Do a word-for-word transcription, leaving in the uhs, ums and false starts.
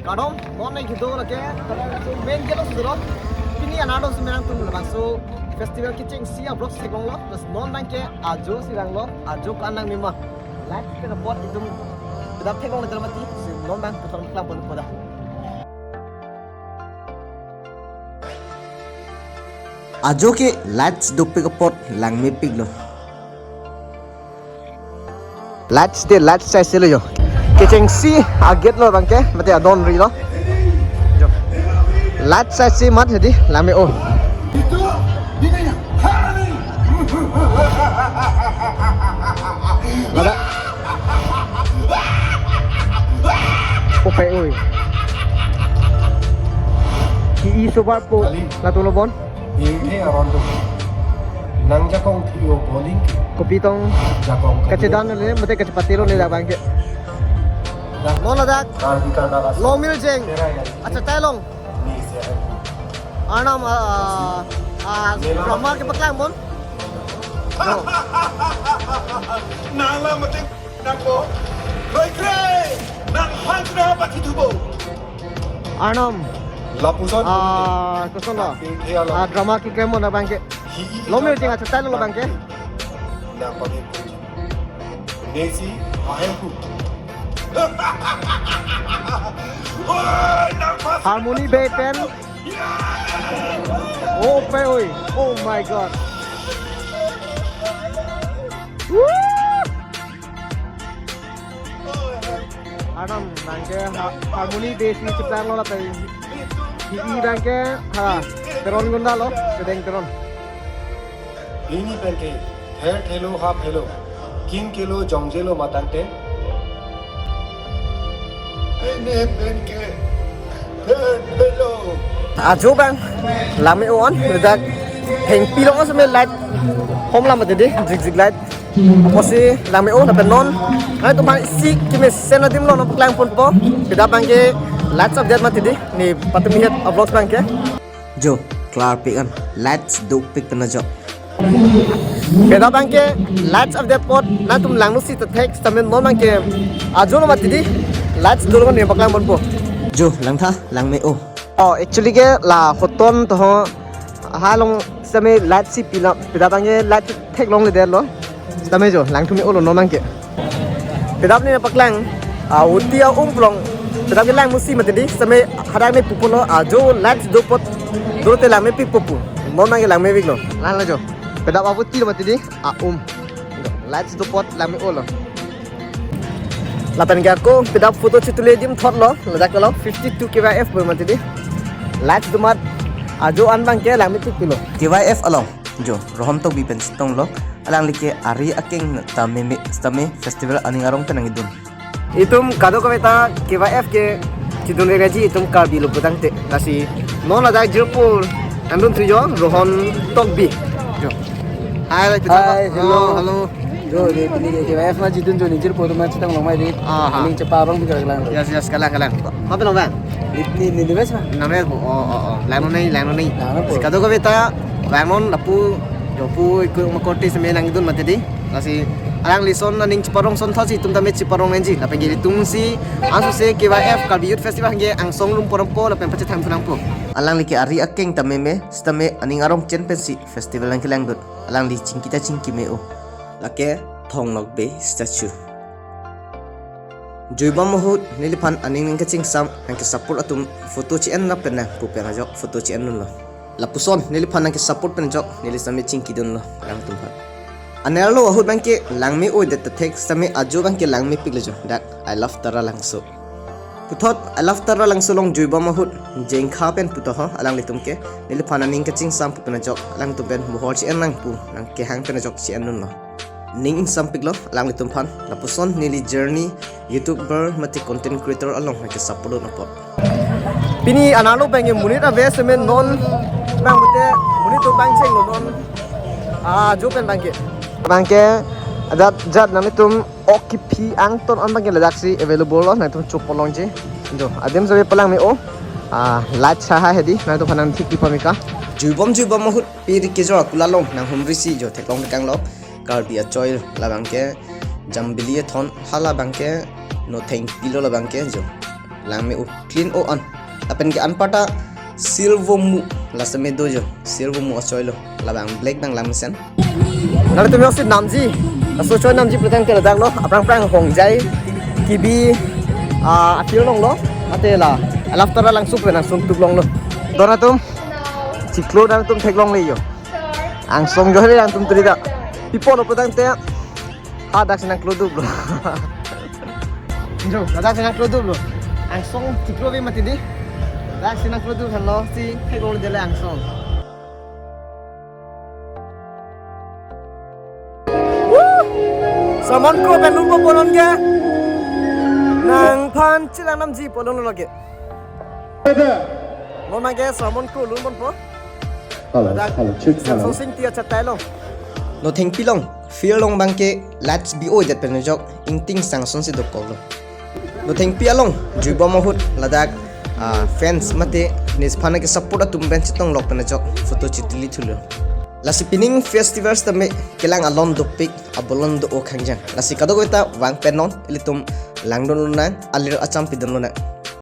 Kardom, non nai kedo lake, main gate lo sulo. Pini another si menang tum labangso festival kechengsi a-vlog si longlo, plus non nang ke ajo si langlo, ajo ko-an nang mema. Light ke apot itum kedap theklongle mati, si non nang putar klangponpo dah. Ajo ke lights dopik apot langmepiklo. Lights de lights saise lo jo. Kechengsi a-gate lo abangke, mate adon ri lo. Jo. Lights saise mat hedi langme-o. Lada. Opai oi. Ki i sobar po. Kali. Latum lo bon. Ingke aron tu. Nang jakong thio bowling ke. Kopi tong. Jakong ke. Kachedan le, mate kachepatelo ne labangke. Dak. Non ladak. Karbi Karnataka. Longmiljeng. Serai ya. Acha tailong. Ni serai. Arnam, ah, ah, drama kepaklang bon. No. Nang la mate nang bo. Kroi kroi. Nang hang na pati tubo. Arnam. Lapuson. Ah, koson lo. Tapi dia lo. Ah, drama keklem labangke. Hi, hi, Longmiljeng acha tailong labangke. Nang pakai kunci. Nesi, ahemku. Oi, nang pas. Harmony Bay pen. Opai oi. Oh my God. Woo! Arnam, nang ke ha-, Harmony Bay si cheplanglo lapen. Hi, hi nang ke, ha, Teron gunda lo, Kedeng Teron. Pini pen ke, ther thelo ha phelo, king kelo jongjelo matangte. Pini pen ke, ther thelo. Ajo abang, langme-o-an, ladak hengpi long asme light, hom lam tadi, jik jik light. Apotsi langme-o lapen non. Nangtum aphan isi kemesen adim lo non paklangponpo. Kedap abangke lights update mati di. Ne patumi het a-vlogs abangke. Jo, klarpik an. Lights dopik pen ajo. Kedap abangke lights update apot nangtum langno si ta thek sitame non abangke ajo lo mati di. Lights dolo ne paklangponpo. Jo, langtha, langme-o. Oh, actually ke la hoton to ho. Halong sitame light si pila, pila abangke light theklongledetlo. Sitame jo, langthu me-olo non abangke. Kedap ne paklang, ah, uti a-um plong. Kedap ke langmusi mati di, sitame hadak ne pupo lo, ah, jo light do apot, do te langmepikpo pu. Non abangke langmepiklo. Langlo jo. Kedap abuti lo mati di, ah, um. Light do apot langme-olo. Lapen ke ako, kedap photo chitule adim thotlo, ladak lo, fifty-two K Y F bor mati di. Light do amat, ajo an abangke langmepikpilo. K Y F along. Jo, Rohon Tokbi pen chetonglo, alangli ke ari akeng ta meme sitame festival aning arong pen nangkedun. Itum kadokave ta K Y F ke chedun reji itum Karbi lo putangte. Lasi non ladak jirpo nangdunthu jo Rohon Tokbi. Jo. Hai, hai, hello. Oh, hello. Jo, di pini ke K Y F ma chedun jo ne jirpo atum chetong longmai di. Aha. Aning chepa abang bikar kelang. Yes, yes, kelang, kelang. Mapi long bang? Ni, ni, ni, ni bes bang. Namer po. Oh, oh, oh. Langno nei, langno nei. Langno po. Si kadokave ta langnon lapu, jo pu iku makorte seme nangdun mati di. Lasi alangli ason aning cheparong asonthotsi itum tame cheparong nangji. Lapen ke itum si ansose K Y F Karbi Youth Festival ke angsong rum porong po lapen pachethang thunang po. Alangli ke ari akeng ta meme sitame aning arong chen pensi festival nangkelangdun. Alangli chingki ta chingki me-o. Lake Thong Nokbe statue. Juibom ahut neliphan aning nangkachingsam nangkesupport atum photo chi-en nang pen nang pu pen ajok photo chi-endunlo. Lapuson neliphan nangkesupport pen ajok neli sitame chingkidunlo alangtum aphan. Anerlo ahut abangke langme-oidet ta thek sitame ajo abangke langmepiklo jo dak I Love Taralangso. Puthot I Love Taralangso along juibom ahut jengkha pen putoho alanglitum ke neliphan aning kachingsam pu pen ajok alangtum pen mohor chi-en nang pu nangkehang pen ajok chi-endunlo. Ning ingsampiklo alanglitum aphan lapuson neli journey YouTuber mate content creator along nangkesupport dun apot. Pini anerlo abangke monit ave seme non abang pute monit atum abang chenglo non. Ah, ajo pen abangke. Abangke ajat jat nanglitum ok kephi angton an abangke ladaksi available lo, nangtum chopolongji. Jo, adim save palangme-o. Ah, light saha hedi, nangtum aphan nangthik kipamika. Juibom juibom ahut piri kejor akula along nanghumrisi jo theklong tekanglo. Karbi achoi labangke Jambili athon, hala abangke Nothengpi lo labangke jo. Langme-o clean o an. Lapen ke anparta silver mu, la seme do jo, silver mu achoilo. Labang black nanglang mesen. Nangtum jongsi namji, laso choi namji pulotangte ladak lo, aphrang phrang Hongjai, Kibi, ah, a-field along lo, mate la, alafta Langso pen angsong tup along lo. Don atum, chiklo nangtum theklongle jo. Angsong jo he nangtum turi ta. Pi apot lo pulotangte, ha dak si nangklo duplo. Jo, ladak si nangklo duplo. Angsong chiklo ave mati di. Dak si nangklo dup henlo si theklongledetlo angsong. Woo! Sermon Kro pen lun ponpo non ke. Nangphan chelang namji pulo non lake. Ada. Mo ma ke Sermon Kro lun ponpo. Halo, ladak halo, cek, halo. Sing tia chatai lo. Nothengpi along, field along abang ke lights bi-o det pen ajok, ingting sangsong si dokoklo. Nothengpi along, juibom ahut, ladak, ah, fans mate, nisphan ke support atum pen chetonglok pen ajok, photo chitili thulo. Lasi pining festival tame, kelang alon dopik, abolon do-o khangjang. Lasi kadokave ta vang pen non, ilitum langdun lonang, alir acham pidun lonang.